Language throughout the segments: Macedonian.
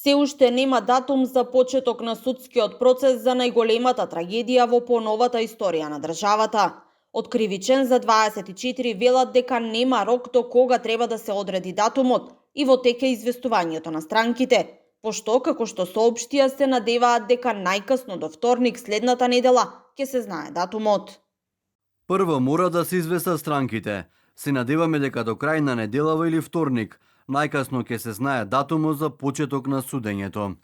Се уште нема датум за почеток на судскиот процес за најголемата трагедија во поновата историја на државата. Откривичен за 24 велат дека нема рок до кога треба да се одреди датумот и во тек е известувањето на странките, пошто, како што соопштија, се надеваат дека најкасно до вторник следната недела ќе се знае датумот. Прво мора да се известат странките. Се надеваме дека до крај на неделава или вторник најкасно ќе се знае датумот за почеток на судењето.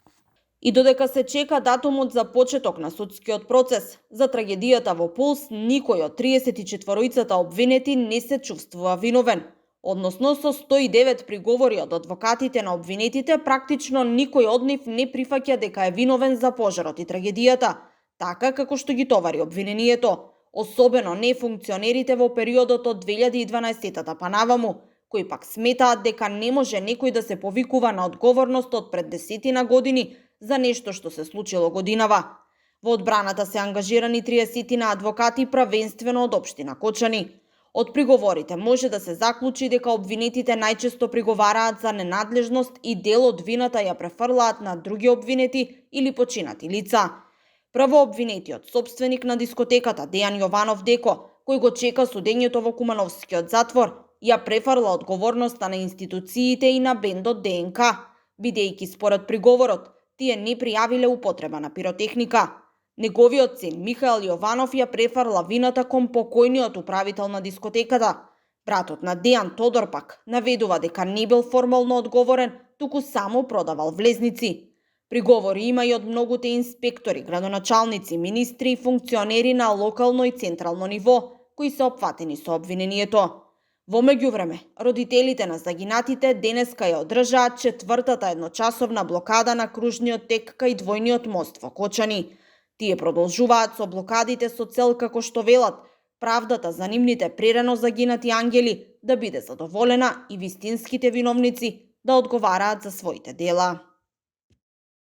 И додека се чека датумот за почеток на судскиот процес за трагедијата во Пулс, никој од 34-ицата обвинети не се чувствува виновен. Односно, со 109 приговори од адвокатите на обвинетите, практично никој од нив не прифаќа дека е виновен за пожарот и трагедијата, така како што ги товари обвинението. Особено не функционерите во периодот од 2012 па наваму, кои пак сметаат дека не може некој да се повикува на одговорност од пред 10 години за нешто што се случило годинава. Во одбраната се ангажирани 30 адвокати, правенствено од општина Кочани. Од приговорите може да се заклучи дека обвинетите најчесто приговараат за ненадлежност и дел од вината ја префрлаат на други обвинети или починати лица. Првообвинетиот сопственик на дискотеката Дејан Јованов Деко, кој го чека судењето во Кумановскиот затвор, ја префарла одговорноста на институциите и на бендот ДНК, бидејќи според приговорот тие не пријавиле употреба на пиротехника. Неговиот син Михаел Јованов ја префарла вината кон покојниот управител на дискотеката. Братот на Дејан Тодор пак наведува дека не бил формално одговорен, туку само продавал влезници. Приговори има и од многуте инспектори, градоначалници, министри и функционери на локално и централно ниво, кои се опфатени со обвинението. Во меѓувреме, родителите на загинатите денеска ја одржаат четвртата едночасовна блокада на кружниот тек кај двојниот мост во Кочани. Тие продолжуваат со блокадите со цел, како што велат, правдата за нивните прерано загинати ангели да биде задоволена и вистинските виновници да одговараат за своите дела.